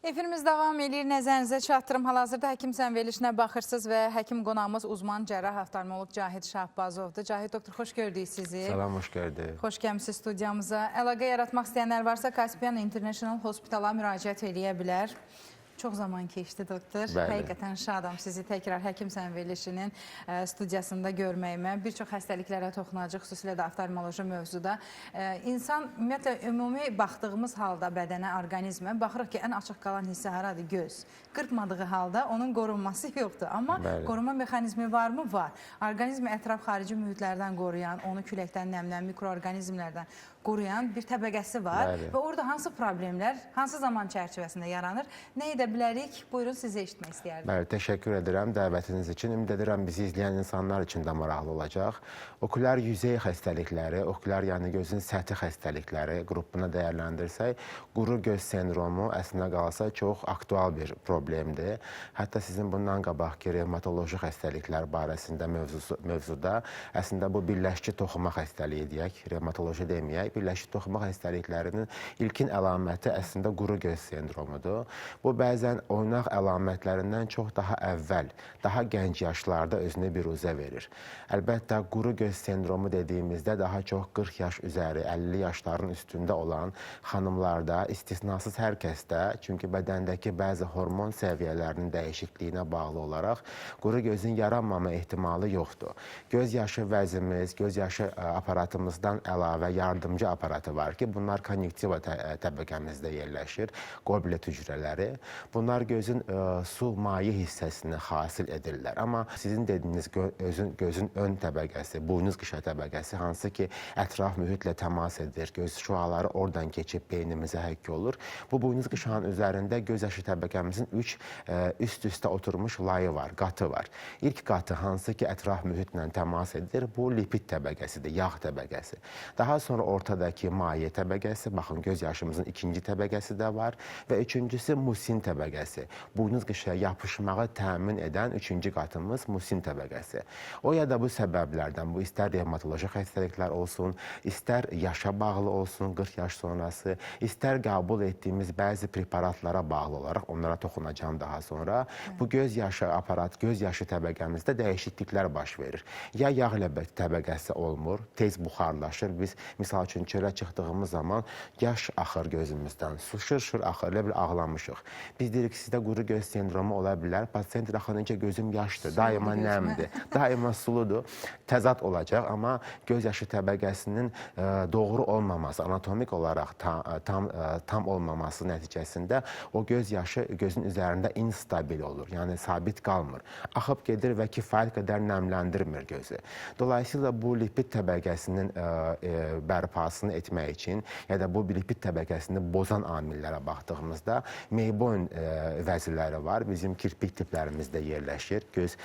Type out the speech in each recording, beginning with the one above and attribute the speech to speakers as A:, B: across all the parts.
A: Efirimiz davam eləyir. Nəzərinizə çatdırım. Hal-hazırda həkim zəng verilişinə baxırsınız və həkim qonağımız uzman cərrah oftalmoloq Cahid Şahbazovdur. Cahid doktor, xoş gördük sizi.
B: Salam, hoş gördük.
A: Xoş gəlmisiniz studiyamıza. Əlaqə yaratmaq istəyənlər varsa Caspian International Hospitala müraciət eləyə bilər. Çox zaman keçdi doktor.
B: Bəli.
A: Həqiqətən şadam sizi təkrar həkim zəng verilişinin studiyasında görməyimə. Bir çox xəstəliklərə toxunacaq, xüsusilə də oftalmoloji mövzuda. İnsan ümumiyyətlə ümumi baxdığımız halda bədənə, orqanizmə baxırıq ki, ən açıq qalan hissə haradır? Göz. Qırpmadığı halda onun qorunması yoxdur. Amma
B: Bəli.
A: qorunma mexanizmi varmı? Var. Orqanizmi ətraf xarici mühitlərdən qoruyan, onu küləkdən, nəmdən, mikroorqanizmlərdən qoruyan bir təbəqəsi var.
B: Bəli.
A: Və orada hansı problemlər, hansı zaman çərçivəsində yaranır? Nə edə bilərik? Buyurun, sizi eşitmək istəyərdim.
B: Bəli, təşəkkür edirəm dəvətiniz üçün. Ümid edirəm bizi izləyən insanlar üçün də maraqlı olacaq. Okulyar yüzey xəstəlikləri, okulyar yəni gözün səthi xəstəlikləri qrupuna dəyərləndirsək, quru göz sendromu əslinə qalsa çox aktual bir problemdir. Hətta sizin bundan qabaqki revmatoloji xəstəliklər barəsində mövzuda əslində bu birləşki toxuma xəstəliyi deyək, revmatoloji deməyək, birləşki toxuma xəstəliklərinin ilkin əlaməti əslində quru göz sendromudur. Bu bəzən oynaq əlamətlərindən çox daha əvvəl, daha gənc yaşlarda özünü biruzə verir. Əlbəttə, quru göz sendromu dediyimizdə daha çox 40 yaş üzəri, 50 yaşların üstündə olan xanımlarda, istisnasız hər kəsdə, çünki bədəndəki bəzi hormon səviyyələrinin dəyişikliyinə bağlı olaraq quru gözün yaranmama ehtimalı yoxdur. Göz yaşı vəzimiz, göz yaşı aparatımızdan əlavə yardımcı aparatı var ki, bunlar konjunktiva təbəqəmizdə yerləşir, qoblet hücrələri. Bunlar gözün su maye hissəsini hasil edirlər. Amma sizin dediyiniz gözün ön təbəqəsi, buynuz qışa təbəqəsi, hansı ki ətraf mühitlə təmas edir, göz şüaları oradan keçib beynimizə həkk olur. Bu buynuz qışanın üzərində göz yaşı təbəqəmizin 3 üst-üstə oturmuş layı var, qatı var. İlk qatı hansı ki ətraf mühitlə təmas edir, bu lipid təbəqəsidir, yağ təbəqəsi. Daha sonra ortadakı maye təbəqəsi, baxın göz yaşımızın ikinci təbəqəsi də var və üçüncüsü musin təbəqəsi. Buynuz qışaya yapışmağı təmin edən üçüncü qatımız musin təbəqəsi. O ya da bu səbəblərdən, bu istər revmatoloji xəstəliklər olsun, istər yaşa bağlı olsun, 40 yaş sonrası, istər qəbul etdiyimiz bəzi preparatlara bağlı olaraq, onlara toxunacağım daha sonra, bu göz yaşı aparat, göz yaşı təbəqəmizdə dəyişikliklər baş verir. Ya yağ təbəqəsi olmur, tez buxarlaşır. Biz misal üçün çölə çıxdığımız zaman yaş axır gözümüzdən, su şır-şır axır, elə bil ağlamışıq. Biz deyirik ki, sizdə quru göz sendromu ola bilər. Pasiyent axı necə gözüm yaşdır, daima nəmdir, daima suludur. Təzad olacaq, amma göz yaşı təbəqəsinin doğru olmaması, anatomik olaraq tam olmaması nəticəsində o göz yaşı gözün üzərində instabil olur, yəni sabit qalmır. Axıb gedir və kifayət qədər nəmləndirmir gözü. Dolayısıyla bu lipid təbəqəsinin bərpasını etmək üçün ya da bu lipid təbəqəsini bozan amillərə baxdığımızda meybon vəziləri var. Bizim kirpik tiplərimizdə yerləşir, göz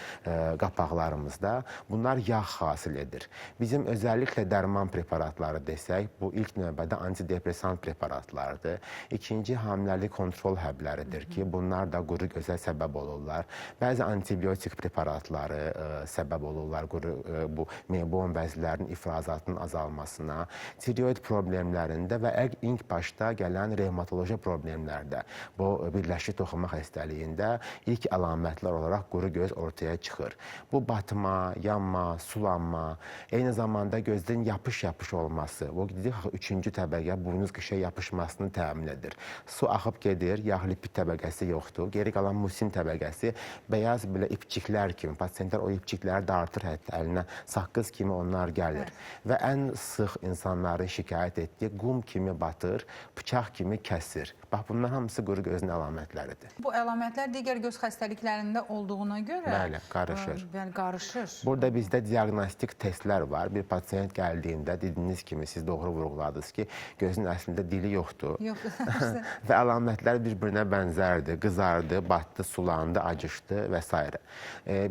B: qapaqlarımızda. Bunlar yağ hasil edir. Bizim özəlliklə dərman preparatları desək, bu ilk növbədə antidepresan preparatlardır. İkinci hamiləlik kontrol həbləridir ki, bunlar da quru gözə səbəb olurlar. Bəzi antibiotik preparatları səbəb olurlar quru bu meybon vəzilərinin ifrazatının azalmasına, tiroid problemlərində və ilk başda gələn revmatoloji problemlərdə, bu birləşik toxuma xəstəliyində ilk əlamətlər olaraq quru göz ortaya çıxır. Bu batma, yanma, sulanma, eyni zamanda gözdən yapış-yapış olması, bu dedik axı üçüncü təbəqə buynuz qışa yapışmasını təmin edir. Su axıb gedir, yağ lipid təbəqəsi yoxdur. Geri qalan musin təbəqəsi bəyaz belə ipçiklər kimi, pasiyentlər o ipçikləri dartır, hətta əlinə saqqız kimi onlar gəlir. Və ən sıx insanların şikayət etdiyi qum kimi batır, bıçaq kimi kəsir. Bax, bunlar hamısı quru gözün əlamətləridir.
A: Bu əlamətlər digər göz xəstəliklərində olduğuna görə
B: Bəli, qarışır.
A: Bəli, qarışır.
B: Burada bizdə diaqnostik testlər var. Bir pasiyent gəldiyində dediyiniz kimi siz doğru vurğuladınız ki, gözün əslində dili yoxdur.
A: Yoxdur.
B: Və əlamətlər bir-birinə bənzərdir. Qızardı, batdı, sulandı, acışdı və s.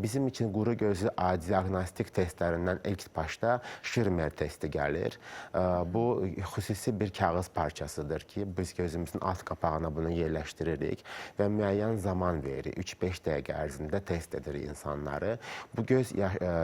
B: Bizim üçün quru gözü diaqnostik testlərindən ilk başda Schirmer testi gəlir. Bu xüsusi bir kağız parçasıdır ki, biz gözümüzün alt qapağına bunu yerləşdiririk və müəyyən zaman veririk. 3-5 dəqiqə ərzində test edirik insanları. Bu göz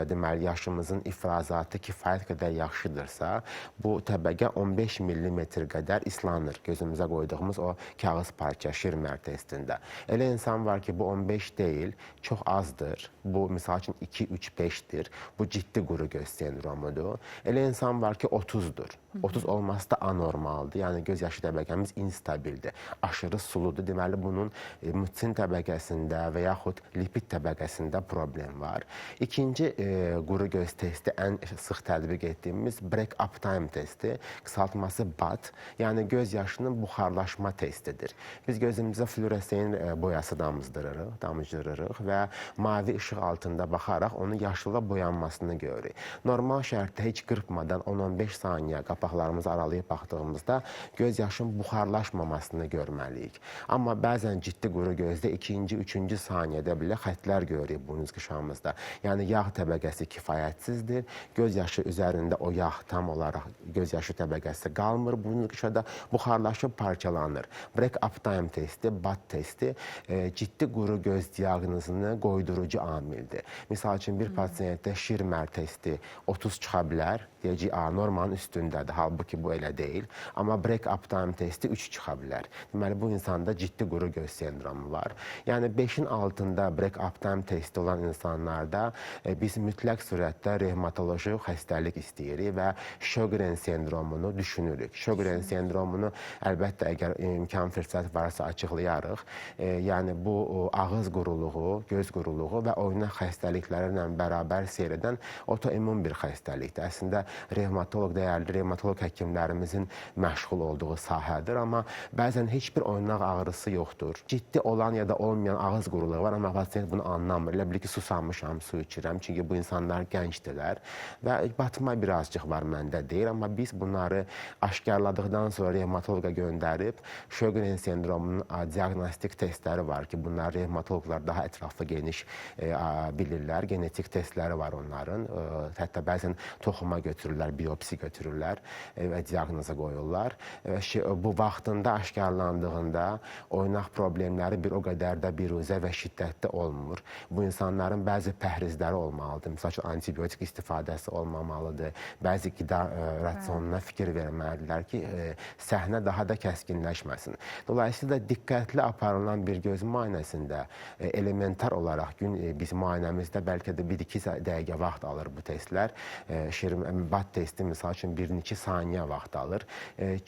B: deməli yaşımızın ifrazatı kifayət qədər yaxşıdırsa, bu təbəqə 15 millimetr qədər islanır gözümüzə qoyduğumuz o kağız parça Schirmer testində. Elə insan var ki, bu 15 deyil, çox azdır. Bu misal üçün 2, 3, 5-dir. Bu ciddi quru göz sendromudur. Elə insan var ki, 30-dur. 30 olması da anormaldır. Yəni göz yaşı təbəqəmiz instabildir. Aşırı suludur. Deməli bunun mutsin təbəqəsində və yaxud lipid təbəqəsində problem var. İkinci quru göz testi ən sıx tətbiq etdiyimiz break up time testi, qısaltması BAT, yəni göz yaşının buxarlaşma testidir. Biz gözümüzə fluoresein boyası damızdırırıq və mavi işıq altında baxaraq onun yaşıla boyanmasını görürük. Normal şərtdə heç qırpmadan 10-15 saniyə qapaqlarımızı aralayıb baxdığımızda göz yaşının buxarlaşmamasını görməliyik. Amma bəzən ciddi quru gözdə ikinci, üçüncü saniyədə belə xəttlər görürük buynuz qışağımızda. Yəni yağ təbəqəsi kifayətsizdir. Göz yaşı üzərində o yağ tam olaraq göz yaşı təbəqəsi qalmır buynuz qışada, buxarlaşıb parçalanır. Break up time testi, BAT testi ciddi quru göz diaqnozunu qoydurucu amildir. Misal üçün bir pasientdə Schirmer testi 30 çıxa bilər, deyəcək, normanın üstündədir. Halbuki bu elə deyil. Amma break up time testi 3 çıxa bilər. Deməli bu insanda ciddi quru göz sendromu var. Yəni 5-in altında break up time testi olan insanlarda biz mütləq surətdə revmatoloji xəstəlik istəyirik və Sjögren sendromunu düşünürük. Sjögren sendromunu əlbəttə əgər imkan fürsət varsa açıqlayarıq. Yəni bu ağız quruluğu, göz quruluğu və oynaq xəstəlikləri ilə bərabər seyr edən otoimmun bir xəstəlikdir. Əslində revmatoloq, dəyərli revmatoloq həkimlərimizin məşğul olduğu sahədir, amma bəzən heç bir oynaq ağrısı yoxdur. Ciddi olan ya da olmayan ağız quruluğu var, amma pasient bunu anlamır. Elə bilir ki, susamışam, su içirəm, çünki bu insanlar gəncdirlər və batma birazcıq var məndə deyir, amma biz bunları aşkarladıqdan sonra revmatoloqa göndərib Sjögren sendromunun diaqnostik testləri var ki, bunlar revmatoloqlar daha ətraflı geniş bilirlər. Genetik testləri var onların. Hətta bəzən toxuma götürürlər, biopsi götürürlər və diaqnoza qoyurlar. Bu vaxtında aşkarlandığında oynaq problemləri bir o qədər də biruzə və şiddətli olmur. Bu insanların bəzi pəhrizləri olmalıdır. Misal üçün antibiotik istifadəsi olmamalıdır. Bəzi qida rasionuna fikir verməlidirlər ki, səhnə daha da kəskinləşməsin. Dolayısıyla diqqətli aparılan bir göz müayinəsində elementar olaraq gün biz müayinəmizdə bəlkə də 1-2 dəqiqə vaxt alır bu testlər. BAT testi misal üçün 1-2 saniyə vaxt alır.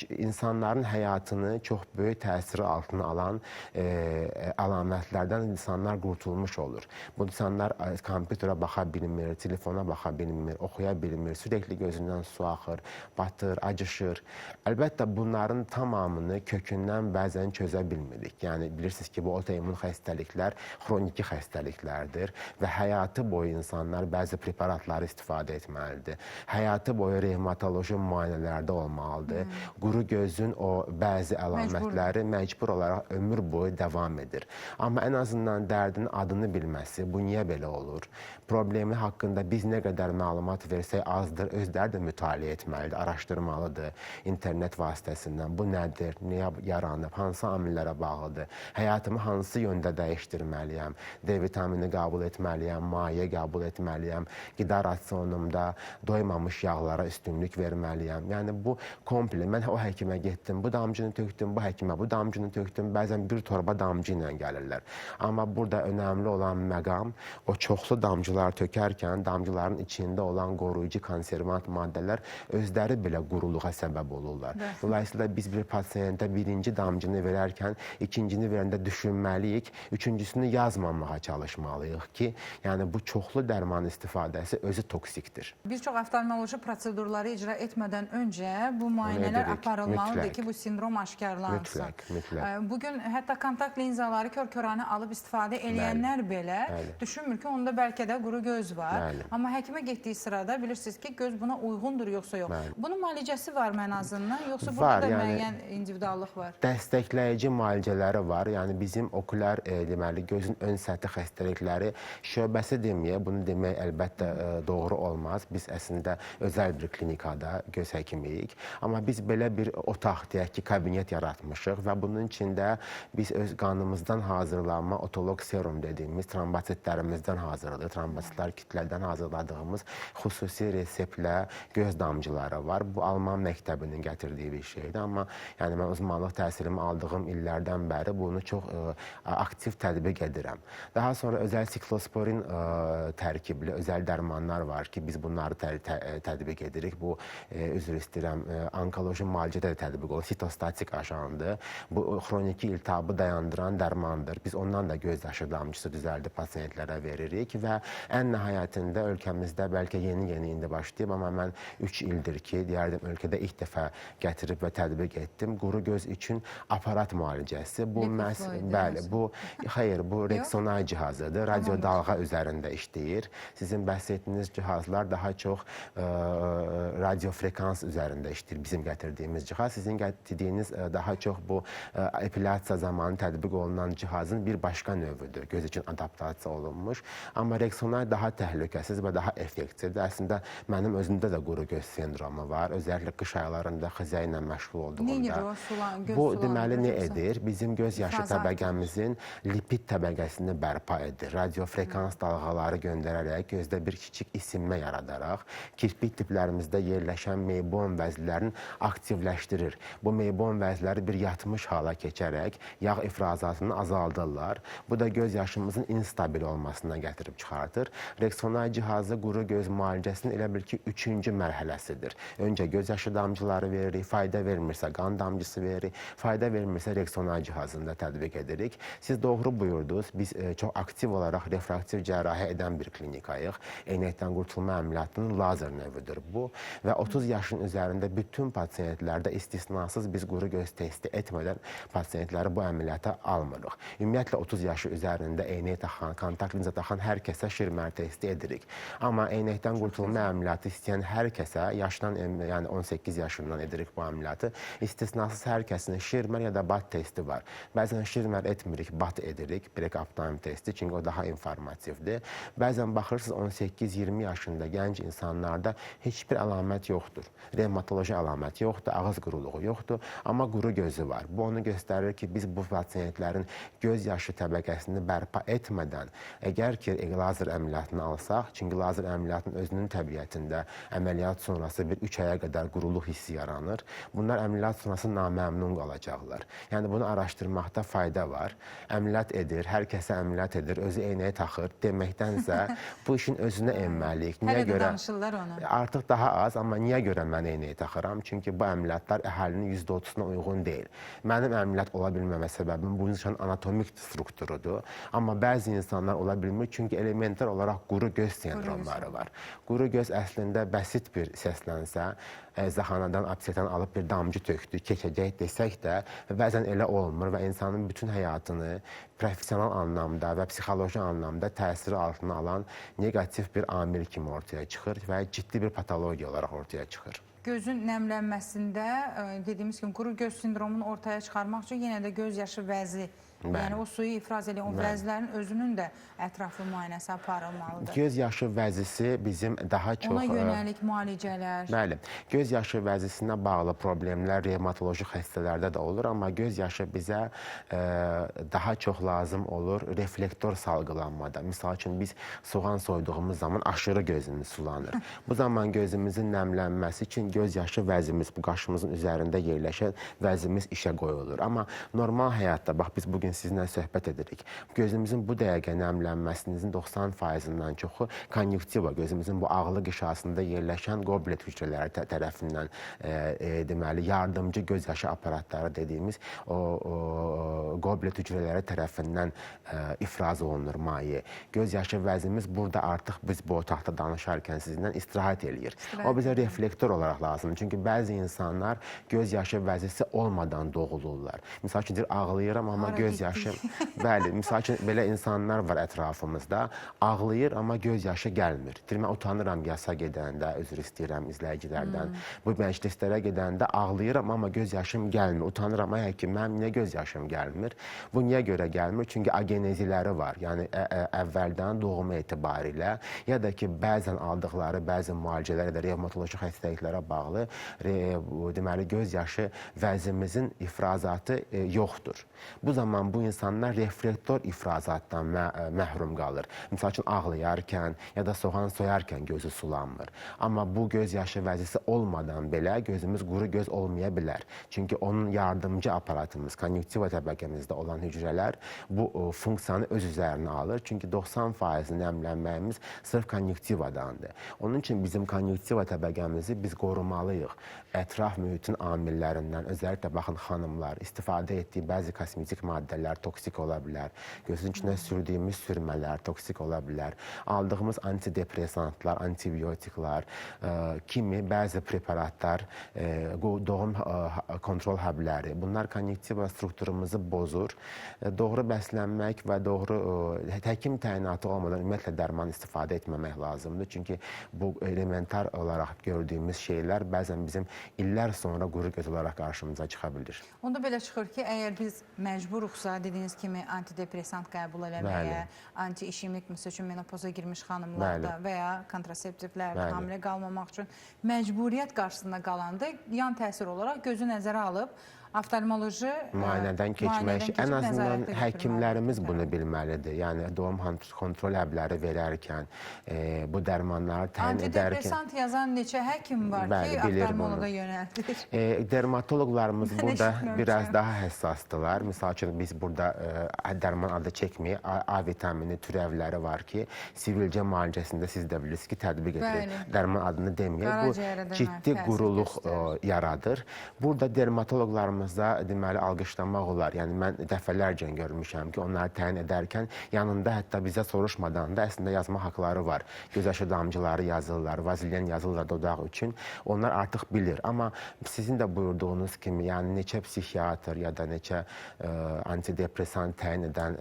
B: İnsanların həyatını çox böyük təsiri altına alan əlamətlərdən insanlar qurtulmuş olur. Bu insanlar kompüterə baxa bilmir, telefona baxa bilmir, oxuya bilmir, sürekli gözündən su axır, batır, acışır. Əlbəttə bunların tamamını kökündən bəzən çözə bilmirik. Yəni bilirsiniz ki, bu otoimmun xəstəliklər xroniki xəstəliklərdir və həyatı boyu insanlar bəzi preparatları istifadə etməlidir. Həyatı boyu revmatoloji müayinələrdə olmalıdır. Quru gözün o bəzi əlamətləri məcbur olaraq ömür boyu davam edir. Amma ən azından dərdin adını bilməsi, bu niyə belə olur? Problemi haqqında biz nə qədər məlumat versək azdır, özləri də mütaliə etməlidir, araşdırmalıdır internet vasitəsindən. Bu nədir, niyə yaranıb, hansı amillərə bağlıdır, həyatımı hansı yöndə dəyişdirməliyəm, D vitamini qəbul etməliyəm, maye qəbul etməliyəm, qida rasionumda doymamış yağlara üstünlük verməliyəm. Yəni bu komple, mən o həkimə getdim, bu damcını tökdüm, bu həkimə bu damcını tökdüm, bəzən bir torba damcı ilə gəlirlər. Amma burada önəmli olan məqam o çoxlu damcılar tökərkən damcıların içində olan qoruyucu konservant maddələr özləri belə quruluğa səbəb olurlar. Dolayısıyla biz bir pasientə birinci damcını verərkən ikincini verəndə düşünməliyik, üçüncüsünü yazmamağa çalışmalıyıq ki, yəni bu çoxlu dərman istifadəsi özü toksikdir.
A: Bir çox oftalmoloji prosedurları icra etmədən öncə bu müayinələr aparılmalıdır ki, bu sindrom aşkarlansın.
B: Mütləq.
A: Bugün hətta kontakt linzaları kör-köranə alıb istifadə eləyənlər belə düşünmür ki, onda bəlkə də quru göz var.
B: Bəli.
A: Amma həkimə getdiyi sırada bilirsiniz ki, göz buna uyğundur yoxsa yox.
B: Bəli.
A: Bunun müalicəsi var ən azından, yoxsa burada
B: Var,
A: da
B: yəni,
A: müəyyən individuallıq var?
B: Dəstəkləyici müalicələri var. Yəni bizim okulyar deməli gözün ön səthi xəstəlikləri şöbəsi deməyək, bunu demək əlbəttə doğru olmaz. Biz əslində özəl bir klinikada göz göz həkimiyik. Amma biz belə bir otaq, deyək ki, kabinet yaratmışıq və bunun içində biz öz qanımızdan hazırlanma otoloq serum dediyimiz trombositlərimizdən hazırladıq. Trombositlər kütlədən hazırladığımız xüsusi reseptlə göz damcıları var. Bu Alman məktəbinin gətirdiyi bir şeydir. Amma yəni mən uzmanlıq təhsilimi aldığım illərdən bəri bunu çox aktiv tətbiq edirəm. Daha sonra özəl siklosporin tərkibli özəl dərmanlar var ki, biz bunları tətbiq edirik. Bu, üzr istəyirəm, onkoloji müalicədə də tətbiq olunur. Sitostatik ajandır. Bu, xroniki iltihabı dayandıran dərmandır. Biz ondan da göz yaşı damcısı düzəldib pasientlərə veririk və ən nəhayətində ölkəmizdə bəlkə yeni-yeni indi başlayıb, amma mən 3 ildir ki, deyərdim, ölkədə ilk dəfə gətirib və tətbiq etdim. Quru göz üçün aparat müalicəsi. Bu məhz, bəli, bu xeyr, bu Rexonay cihazıdır. Radiodalğa üzərində işləyir. Sizin bəhs etdiyiniz cihazlar daha çox radiofrekans üzərində işləyir bizim gətirdiyimiz cihaz. Sizin gətirdiyiniz daha çox bu epilyasiya zamanı tətbiq olunan cihazın bir başqa növüdür. Göz üçün adaptasiya olunmuş. Amma Rexonay daha təhlükəsiz və daha effektivdir. Əslində mənim özümdə də quru göz sendromu var. Özəlliklə qış aylarında xizə ilə məşğul olduğumda. Bu deməli nə edir? Bizim göz yaşı təbəqəmizin lipid təbəqəsini bərpa edir. Radiofrekans dalğaları göndərərək gözdə bir kiçik isinmə yaradaraq kirpik tiplərimizdə yerləşən meybon vəzlərini aktivləşdirir. Bu meybon vəzləri bir yatmış hala keçərək yağ ifrazatını azaldırlar. Bu da göz yaşımızın instabil olmasına gətirib çıxardır. Rexonay cihazı quru göz müalicəsinin elə bil ki, 3-cü mərhələsidir. Öncə göz yaşı damcıları veririk, fayda vermirsə qan damcısı veririk, fayda vermirsə Rexonay cihazında tətbiq edirik. Siz doğru buyurdunuz, biz çox aktiv olaraq refraktiv cərrahi edən bir klinikayıq. Eynəkdən qurtulma əməliyyatının lazer növüdür bu və 30 yaşın üzərində bütün pasientlərdə istisnasız biz quru göz testi etmədən pasientləri bu əməliyyata almırıq. Ümumiyyətlə 30 yaşı üzərində eynək taxan, kontakt linza taxan hər kəsə Schirmer testi edirik. Amma eynəkdən qurtulma əməliyyatı istəyən hər kəsə yaşdan, yəni 18 yaşından edirik bu əməliyyatı. İstisnasız hər kəsin Schirmer ya da BAT testi var. Bəzən Schirmer etmirik, BAT edirik, break-up time testi, çünki o daha informativdir. Bəzən baxırsınız 18-20 yaşında gənc insanlarda heç bir əlamət yoxdur. Revmatoloji əlaməti yoxdur, ağız quruluğu yoxdur, amma quru gözü var. Bu onu göstərir ki, biz bu pasientlərin göz yaşı təbəqəsini bərpa etmədən, əgər ki lazer əməliyyatını alsaq, çünki lazer əməliyyatının özünün təbiətində əməliyyat sonrası bir 3 aya qədər quruluq hissi yaranır. Bunlar əməliyyat sonrası naməmnun qalacaqlar. Yəni bunu araşdırmaqda fayda var. Əməliyyat edir, hər kəsə əməliyyat edir, özü eynəyi taxır deməkdənsə bu işin özünə enməliyik.
A: Niyə görə danışırlar onu?
B: Artıq daha az, amma niyə görə mən eynəyi taxıram? Çünki bu əməliyyatlar əhalinin %30-una uyğun deyil. Mənim əməliyyat ola bilməmə səbəbim bu insanın anatomik strukturudur. Amma bəzi insanlar ola bilmir, çünki elementar olaraq quru göz sendromları var. Quru göz əslində bəsit bir səslənsə, əczaxanadan, aptekdən alıb bir damcı tökdü, keçəcək desək də, bəzən elə olmur və insanın bütün həyatını professional anlamda və psixoloji anlamda təsiri altına alan neqativ bir amil kimi ortaya çıxır və ciddi bir patologiya olaraq ortaya çıxır.
A: Gözün nəmlənməsində dediyimiz kimi quru göz sindromunu ortaya çıxarmaq üçün yenə də göz yaşı vəzi, yəni o suyu ifraz edən o vəzilərin özünün də ətraflı müayinəsi aparılmalıdır.
B: Göz yaşı vəzisi bizim daha çox...
A: Ona yönəlik müalicələr.
B: Bəli, göz yaşı vəzisinə bağlı problemlər revmatoloji xəstələrdə də olur, amma göz yaşı bizə daha çox lazım olur reflektor salgılanmada. Misal üçün, biz soğan soyduğumuz zaman aşırı gözümüz sulanır. Bu zaman gözümüzün nəmlənməsi üçün göz yaşı vəzimiz, bu qaşımızın üzərində yerləşən vəzimiz işə qoyulur. Amma normal həyatda, bax biz bugün sizinlə söhbət edirik. Gözümüzün bu dəqiqə nəmlənməsinin 90%-dən çoxu konjunktiva, gözümüzün bu ağlı qişasında yerləşən qoblet hücrələri tərəfindən deməli, yardımcı göz yaşı aparatları dediyimiz o qoblet hücrələri tərəfindən ifraz olunur maye. Göz yaşı vəzimiz burada artıq biz bu otaqda danışarkən sizinlə istirahət eləyir. O bizə reflektor olaraq lazımdır. Çünki bəzi insanlar göz yaşı vəzisi olmadan doğulurlar. Misal üçün, deyir, ağlayıram, amma göz göz yaşım, bəli, misal üçün belə insanlar var ətrafımızda, ağlayır, amma göz yaşı gəlmir. Deyir, mən utanıram yasa gedəndə, üzr istəyirəm izləyicilərdən. Bu məclislərə gedəndə ağlayıram, amma göz yaşım gəlmir. Utanıram, ay həkim, mənim niyə göz yaşım gəlmir? Bu niyə görə gəlmir? Çünki ageneziləri var. Yəni əvvəldən doğum etibarilə ya da ki, bəzən aldıqları bəzi müalicələr ya da revmatoloji xəstəliklərə bağlı deməli göz yaşı vəzimizin ifrazatı yoxdur. Bu zaman bu insanlar reflektor ifrazatdan məhrum qalır. Misal üçün ağlayarkən ya da soğan soyarkən gözü sulanmır. Amma bu göz yaşı vəzisi olmadan belə gözümüz quru göz olmaya bilər. Çünki onun yardımcı aparatımız, konjunktiva təbəqəmizdə olan hücrələr bu funksiyanı öz üzərinə alır. Çünki 90% nəmlənməyimiz sırf konjunktivadandır. Onun üçün bizim konjunktiva təbəqəmizi biz qorumalıyıq. Ətraf mühitin amillərindən, özəlliklə baxın xanımlar, istifadə etdiyi bəzi kosmetik maddələr toksik ola bilər. Gözün içinə sürdüyümüz sürmələr toksik ola bilər. Aldığımız antidepresantlar, antibiotiklar kimi bəzi preparatlar, doğum kontrol həbləri, bunlar konjunktiva strukturumuzu pozur. Doğru bəslənmək və doğru həkim təyinatı olmadan ümumiyyətlə dərman istifadə etməmək lazımdır. Çünki bu elementar olaraq gördüyümüz şeylər bəzən bizim illər sonra quru göz olaraq qarşımıza çıxa bilir.
A: Onda belə çıxır ki, əgər biz məcburuqsa, dediyiniz kimi antidepresant qəbul eləməyə, anti-işemik, məsəl üçün menopoza girmiş xanımlarda və ya kontraseptivlərdə hamilə qalmamaq üçün məcburiyyət qarşısında qalanda yan təsir olaraq gözü nəzərə alıb oftalmoloji
B: müayinədən keçmək, ən azından həkimlərimiz bunu bilməlidir. Yəni doğum kontrol həbləri verərkən, bu dərmanları təyin edərkən.
A: Antidepresant yazan neçə həkim var ki, oftalmoloqa yönəldir?
B: Dermatoloqlarımız burada biraz daha həssasdırlar. Misal üçün biz burada dərman adı çəkməyək, A vitamini türəvləri var ki, sivilcə müalicəsində siz də bilirsiniz ki, tətbiq edilir. Dərman adını deməyək. Bu ciddi quruluq yaradır. Burada dermatoloqlarımız da deməli alqışlamaq olar. Yəni mən dəfələrcə görmüşəm ki, onları təyin edərkən yanında hətta bizə soruşmadan da əslində yazma haqları var. Göz yaşı damcıları yazırlar, vazelin yazırlar dodaq üçün. Onlar artıq bilir. Amma sizin də buyurduğunuz kimi, yəni neçə psixiatr ya da neçə antidepresan təyin edən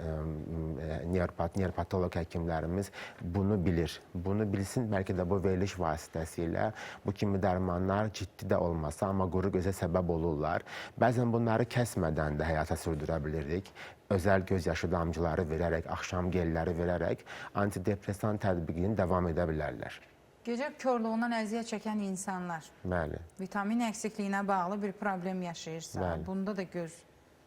B: nervopatoloq həkimlərimiz bunu bilir. Bunu bilsin, bəlkə də bu veriliş vasitəsilə bu kimi dərmanlar ciddi də olmasa, amma quru gözə səbəb olurlar. Bəzən bunları kəsmədən də həyata sürdürə bilirik. Özəl göz yaşı damcıları verərək, axşam gelləri verərək antidepresan tətbiqini davam edə bilərlər.
A: Gecə korluğundan əziyyət çəkən insanlar, vitamin əksikliyinə bağlı bir problem yaşayırsa, bunda da göz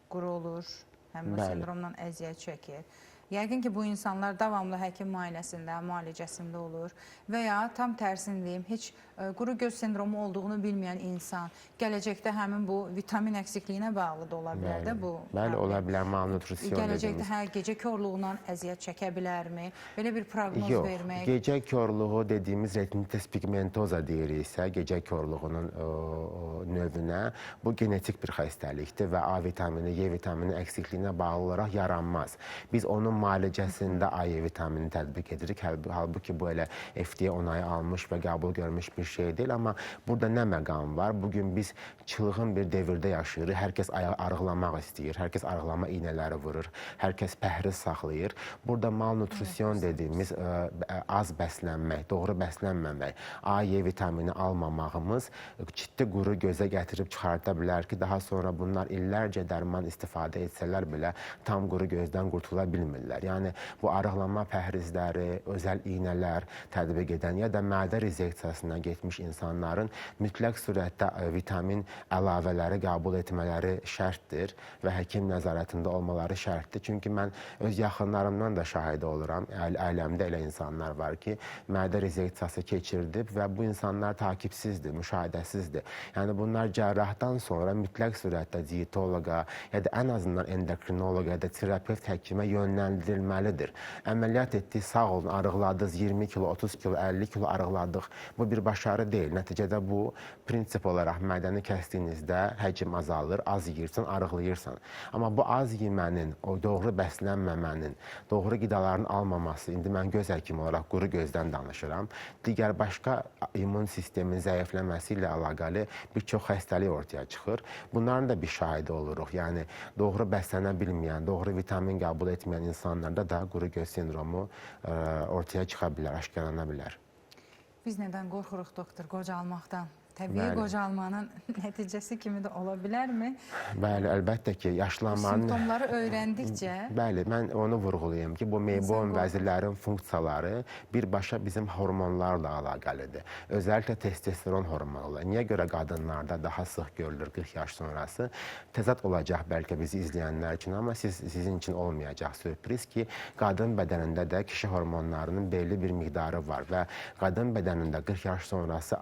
A: quru olur, həm bu sendromdan əziyyət çəkir. Yəqin ki, bu insanlar davamlı həkim müayinəsində, müalicəsində olur və ya tam tərsini deyim, heç quru göz sendromu olduğunu bilməyən insan gələcəkdə həmin bu vitamin əksikliyinə bağlı da ola bilər də bu.
B: Bəli, ola bilər, malnutrisiyon
A: dediyimiz. Gələcəkdə gecə korluğundan əziyyət çəkə bilərmi? Belə bir proqnoz vermək.
B: Yox, gecə korluğu dediyimiz retinitis pigmentoza deyiriksə, gecə korluğunun növünə bu genetik bir xəstəlikdir və A vitamini, E vitamini əksikliyinə bağlı olaraq yaranmaz. Biz onun müalicəsində A, E vitamini tətbiq edirik. Halbuki bu elə FDA onayı almış və qəbul görmüş bir şey deyil. Amma burada nə məqam var? Bugün biz çılğın bir devirdə yaşayırıq. Hər kəs arıqlamaq istəyir. Hər kəs arıqlama iynələri vurur. Hər kəs pəhriz saxlayır. Burada malnutrisiyon dediyimiz az bəslənmək, doğru bəslənməmək, A, E vitamini almamağımız ciddi quru gözə gətirib çıxarda bilər ki, daha sonra bunlar illərcə dərman istifadə etsələr belə tam quru gözdən qurtula bilmirlər. Yəni bu arıqlama pəhrizləri, özəl iynələr tətbiq edən ya da mədə rezeksiyasına getmiş insanların mütləq surətdə vitamin əlavələri qəbul etmələri şərtdir və həkim nəzarətində olmaları şərtdir. Çünki mən öz yaxınlarımdan da şahid oluram. Ailəmdə elə insanlar var ki, mədə rezeksiyası keçirdib və bu insanlar takipsizdir, müşahidəsizdir. Yəni bunlar cərrahdan sonra mütləq surətdə dietoloqa ya da ən azından endokrinoloqa ya da terapevt həkimə yönləndirilməlidir. dəyərləndirilməlidir. Əməliyyat etdik, sağ olun, arıqladınız, 20 kilo, 30 kilo, 50 kilo arıqladıq. Bu bir başarı deyil. Nəticədə bu prinsip olaraq mədəni kəsdiyinizdə həcm azalır, az yeyirsən, arıqlayırsan. Amma bu az yemənin, o doğru bəslənməmənin, doğru qidaların almaması, indi mən göz həkimi olaraq quru gözdən danışıram. Digər başqa immun sistemin zəifləməsi ilə əlaqəli bir çox xəstəlik ortaya çıxır. Bunların da bir şahidi oluruq. Yəni doğru bəslənə bilməyən, doğru vitamin qəbul etməyən insanlarda da quru göz sindromu ortaya çıxa bilər, aşkarlana bilər.
A: Biz nədən qorxuruq doktor qocalmaqdan? Təbii qocalmanın nəticəsi kimi də ola bilərmi?
B: Bəli, əlbəttə ki, yaşlanmanın
A: simptomları öyrəndikcə.
B: Bəli, mən onu vurğulayım ki, bu meybom vəzirlərin funksiyaları birbaşa bizim hormonlarla əlaqəlidir. Özəlliklə testosteron hormonuyla. Niyə görə qadınlarda daha sıx görülür 40 yaş sonrası? Təzad olacaq bəlkə bizi izləyənlər üçün, amma sizin üçün olmayacaq sürpriz ki, qadın bədənində də kişi hormonlarının belli bir miqdarı var və qadın bədənində 40 yaş sonrası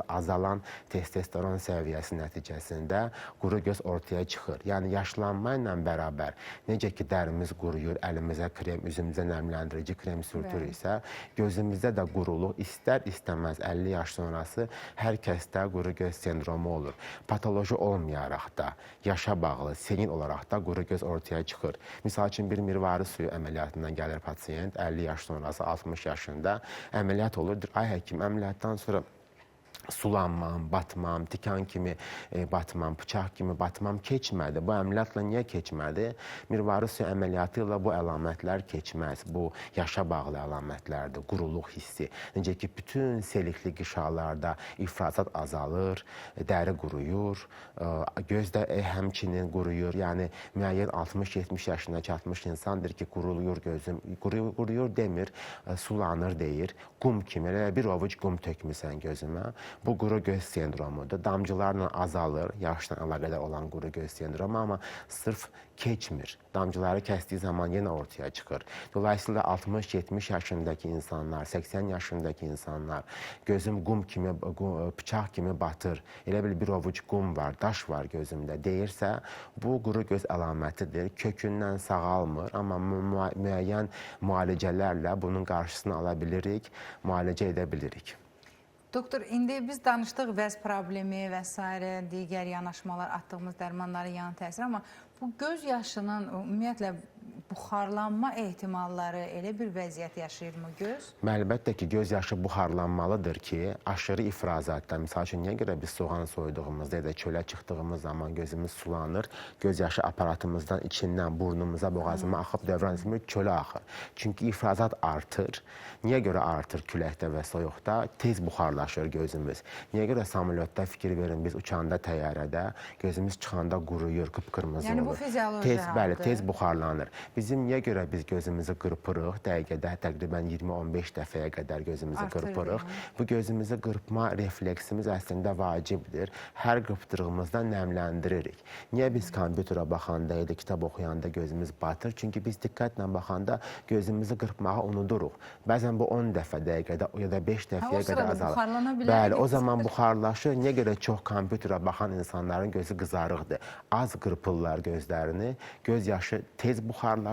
B: azalan testosteron səviyyəsi nəticəsində quru göz ortaya çıxır. Yəni yaşlanma ilə bərabər necə ki dərimiz quruyur, əlimizə krem, üzümüzə nəmləndirici krem sürtürüksə, gözümüzdə də quruluq istər-istəməz 50 yaş sonrası hər kəsdə quru göz sendromu olur. Patoloji olmayaraq da, yaşa bağlı, senil olaraq da quru göz ortaya çıxır. Misal üçün bir mirvari suyu əməliyyatından gəlir pasiyent 50 yaş sonrası 60 yaşında əməliyyat olur. Ay həkim, əməliyyatdan sonra sulanmam, batmam, tikan kimi batmam, bıçaq kimi batmam keçmədi. Bu əməliyyatla niyə keçmədi? Mirvari suyu əməliyyatı ilə bu əlamətlər keçməz. Bu yaşa bağlı əlamətlərdir, quruluq hissi. Necə ki, bütün selikli qişalarda ifrazat azalır, dəri quruyur, göz də həmçinin quruyur. Yəni, müəyyən 60-70 yaşına çatmış insandır ki, quruluyur gözüm, quruyur demir, sulanır deyir. Qum kimi, elə bir ovuc qum tökmüsən gözümə. Bu quru göz sendromudur. Damcılarla azalır, yaşla əlaqədar olan quru göz sendromu, amma sırf keçmir. Damcıları kəsdiyi zaman yenə ortaya çıxır. Dolayısıyla 60-70 yaşındakı insanlar, 80 yaşındakı insanlar gözüm qum kimi, bıçaq kimi batır, elə bil bir ovuc qum var, daş var gözümdə deyirsə, bu quru göz əlamətidir. Kökündən sağalmır, amma müəyyən müalicələrlə bunun qarşısını ala bilirik, müalicə edə bilirik.
A: Doktor, indi biz danışdıq vəz problemi və s. digər yanaşmalar, atdığımız dərmanların yan təsiri, amma bu göz yaşının ümumiyyətlə buxarlanma ehtimalları elə bir vəziyyət yaşayırmı göz?
B: Əlbəttə ki, göz yaşı buxarlanmalıdır ki, aşırı ifrazatda, misal üçün, niyə görə biz soğan soyduğumuzda ya da çölə çıxdığımız zaman gözümüz sulanır, göz yaşı aparatımızdan içindən burnumuza, boğazıma axıb dövran etmir, çölə axır. Çünki ifrazat artır. Niyə görə artır küləkdə və soyuqda? Tez buxarlaşır gözümüz. Niyə görə samolyotda fikir verin, biz uçanda təyyarədə gözümüz çıxanda quruyur, qıpqırmızı
A: yəni
B: olur.
A: Bu fizioloji
B: tez, bəli, tez buxarlanır. Bizim niyə görə biz gözümüzü qırpırıq? Dəqiqədə təqribən 20-15 dəfəyə qədər gözümüzü qırpırıq. Bu gözümüzü qırpma refleksimiz əslində vacibdir. Hər qırpdığımızda nəmləndiririk. Niyə biz kompüterə baxanda ya da kitab oxuyanda gözümüz batır? Çünki biz diqqətlə baxanda gözümüzü qırpmağı unuduruq. Bəzən bu 10 dəfə dəqiqədə ya da 5 dəfəyə qədər azalır. Bəli, o zaman buxarlaşır. Niyə görə çox kompüterə baxan insanların gözü qızarıqdır? Az qırpırlar gözlərini, göz yaşı tez buxarlaşır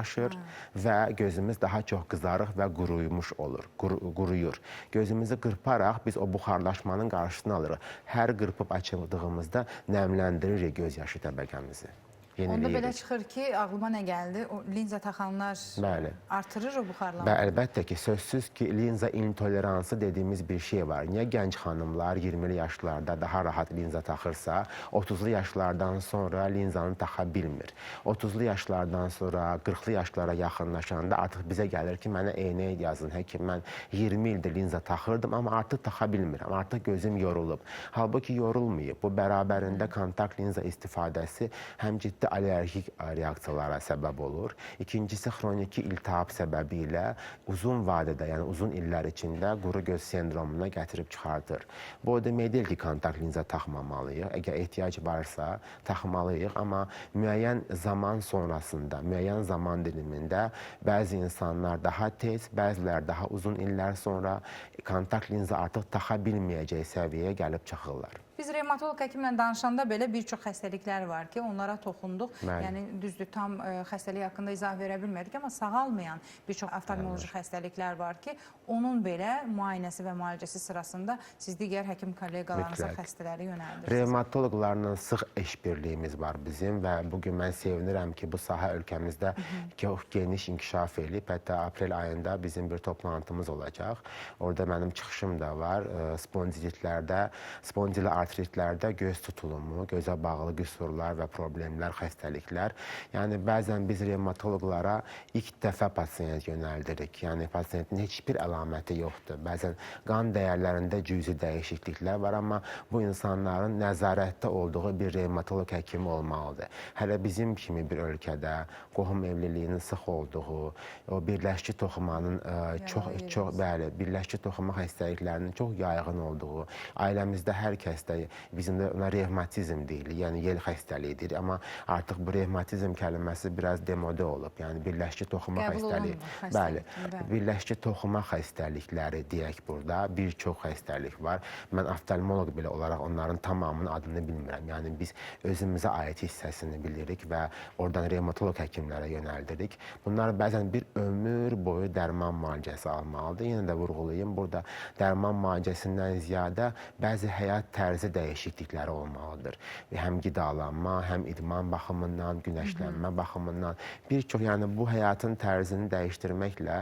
B: və gözümüz daha çox qızarıq və quruymuş olur, quruyur. Gözümüzü qırparaq biz o buxarlaşmanın qarşısını alırıq. Hər qırpıb açıldığımızda nəmləndiririk göz yaşı təbəqəmizi.
A: Onda belə çıxır ki, ağlıma nə gəldi? O linza taxanlar bəli, artırır o buxarlanma.
B: Bəli, əlbəttə ki, sözsüz ki, linza intoleransı dediyimiz bir şey var. Niyə gənc xanımlar 20-li yaşlarda daha rahat linza taxırsa, 30-lu yaşlardan sonra linzanı taxa bilmir. 30-lu yaşlardan sonra 40-lı yaşlara yaxınlaşanda artıq bizə gəlir ki, mənə eynək yazın, həkim, mən 20 ildir linza taxırdım, amma artıq taxa bilmirəm, artıq gözüm yorulub. Halbuki yorulmayıb. Bu bərabərində kontakt linza istifadəsi həm ciddi allergik reaksiyalara səbəb olur. İkincisi, xroniki iltihab səbəbi ilə uzun vadədə, yəni uzun illər içində quru göz sendromuna gətirib çıxardır. Bu o demək deyil ki, kontakt linza taxmamalıyıq. Əgər ehtiyac varsa, taxmalıyıq, amma müəyyən zaman sonrasında, müəyyən zaman dilimində bəzi insanlar daha tez, bəzilər daha uzun illər sonra kontakt linza artıq taxa bilməyəcək səviyyəyə gəlib çıxırlar.
A: Biz revmatoloq həkimlə danışanda belə bir çox xəstəliklər var ki, onlara toxunduq.
B: Bəli.
A: Yəni düzdür, tam xəstəlik haqqında izah verə bilmədik, amma sağalmayan bir çox oftalmoloji xəstəliklər var ki, onun belə müayinəsi və müalicəsi sırasında siz digər həkim kolleqalarınıza
B: Mütləq.
A: xəstələri yönəldirsiniz.
B: Revmatoloqlarla sıx işbirliyimiz var bizim və bu gün mən sevinirəm ki, bu sahə ölkəmizdə çox geniş inkişaf eləyib. Hətta aprel ayında bizim bir toplantımız olacaq. Orada mənim çıxışım da var. Spondilitlərdə, spondiloartritlərdə göz tutulumu, gözə bağlı qüsurlar və problemlər, xəstəliklər. Yəni bəzən biz revmatoloqlara ilk dəfə pasiyent yönəldirik. Yəni pasiyentin heç bir əlaməti yoxdur. Bəzən qan dəyərlərində cüzi dəyişikliklər var, amma bu insanların nəzarətdə olduğu bir revmatoloq həkimi olmalıdır. Hələ bizim kimi bir ölkədə qohum evliliyinin sıx olduğu, o birləşki toxumanın çox çox bəli, birləşki toxuma xəstəliklərinin çox yayğın olduğu, ailəmizdə hər kəsdə bizim də ona revmatizm deyilir, yəni yel xəstəliyi deyilir, amma artıq bu revmatizm kəlməsi biraz demode olub. Yəni birləşki toxuma
A: Qəbul
B: xəstəliyi.
A: Olunmur
B: Bəli,
A: xəstəlik, bəli.
B: Birləşki toxuma xəstəlikləri deyək burada bir çox xəstəlik var. Mən oftalmoloq belə olaraq onların tamamının adını bilmirəm. Yəni biz özümüzə aid hissəsini bilirik və oradan revmatoloq həkimlərə yönəldirik. Bunlar bəzən bir ömür boyu dərman müalicəsi almalıdır. Yenə də vurğulayım, burada dərman müalicəsindən ziyadə bəzi həyat tərzi dəyişiklikləri olmalıdır. Həm qidalanma, həm idman baxımından, günəşlənmə baxımından bir çox, yəni bu həyatın tərzini dəyişdirməklə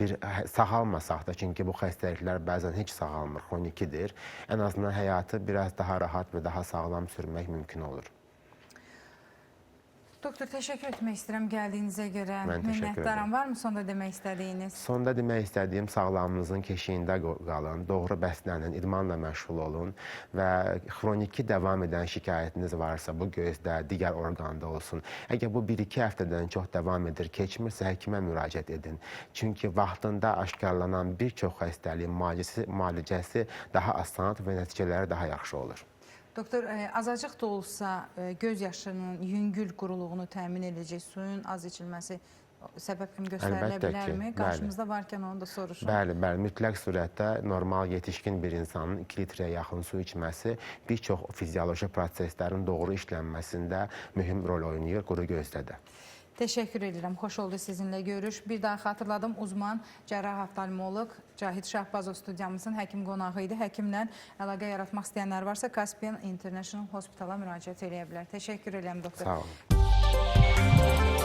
B: bir sağalmasaq da, çünki bu xəstəliklər bəzən heç sağalmır, xronikidir. Ən azından həyatı biraz daha rahat və daha sağlam sürmək mümkün olur.
A: Doktor, təşəkkür etmək istəyirəm gəldiyinizə görə.
B: Mən təşəkkür
A: Minnətdaram.
B: edirəm.
A: Varmı sonda demək istədiyiniz?
B: Sonda demək istədiyim, sağlamlığınızın keşiyində qalın, doğru bəslənin, idmanla məşğul olun və xroniki davam edən şikayətiniz varsa, bu gözdə, digər orqanda olsun. Əgər bu 1-2 həftədən çox davam edir, keçmirsə həkimə müraciət edin. Çünki vaxtında aşkarlanan bir çox xəstəliyin müalicəsi daha asan və nəticələri daha yaxşı olur.
A: Doktor, azacıq da olsa göz yaşının yüngül quruluğunu təmin edəcək suyun az içilməsi səbəb kimi göstərilə
B: Əlbəttə ki,
A: bilərmi?
B: Bəli.
A: Qarşımızda varkən onu da soruşum.
B: Bəli, bəli, mütləq surətdə normal yetişkin bir insanın 2 litrəyə yaxın su içməsi bir çox fizioloji proseslərin doğru işlənməsində mühüm rol oynayır quru gözdə də.
A: Təşəkkür edirəm. Xoş oldu sizinlə görüş. Bir daha xatırladım, uzman cərrah oftalmoloq Cahid Şahbazov studiyamızın həkim qonağı idi. Həkimlə əlaqə yaratmaq istəyənlər varsa Caspian International Hospitala müraciət eləyə bilər. Təşəkkür edirəm doktor.
B: Sağ olun.